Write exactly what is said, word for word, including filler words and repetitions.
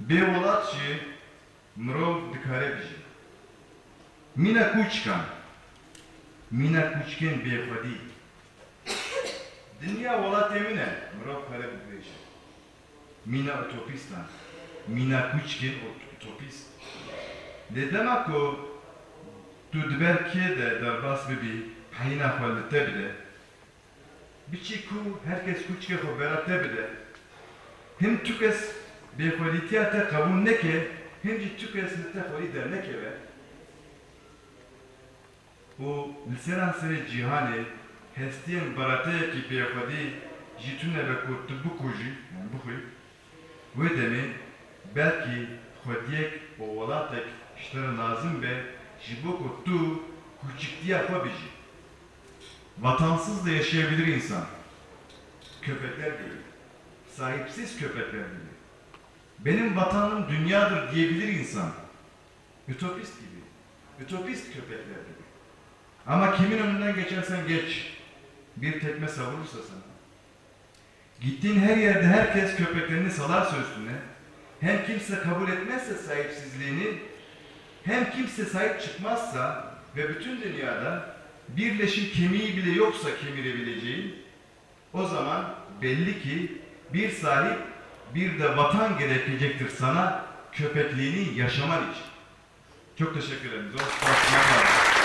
Bê welat jî mirov dikare bijî. Mîna kûçikan, mîna kûçikên bêxwedî. Dinya welatê min e, mirov kare bibêje. Mîna utopîstan, mîna kûçikên ut-, utopîst. Lê dema ku tu di ber kê de derbas bibî, heyîna xwe li te bide, biçî ku her kes kûçikê xwe bera te bide, him tu kes bêxwedîtiya te qebûl neke, him jî tu kes li te xwedî dernekeve û li seranserê cîhanê hestiyên berateyekî bêxwedî jî tune be ku tu bikujî, yani bixwî, wê demê belkî xwediyek û welatek ji te re lazim be ji bo ku tu kûçiktiya xwe bijî. Vatansız da yaşayabilir insan. Köpekler gibi. Sahipsiz köpekler gibi. Benim vatanım dünyadır diyebilir insan. Ütopist gibi. Ütopist köpekler gibi. Ama kimin önünden geçersen geç, bir tekme savurursa sana, gittiğin her yerde herkes köpeklerini salarsa üstüne, hem kimse kabul etmezse sahipsizliğini, hem kimse sahip çıkmazsa ve bütün dünyada bir leşin kemiği bile yoksa kemirebileceğin, o zaman belli ki bir sahip, bir de vatan gerekecektir sana köpekliğini yaşaman için. Çok teşekkür ederim. Zor, zor.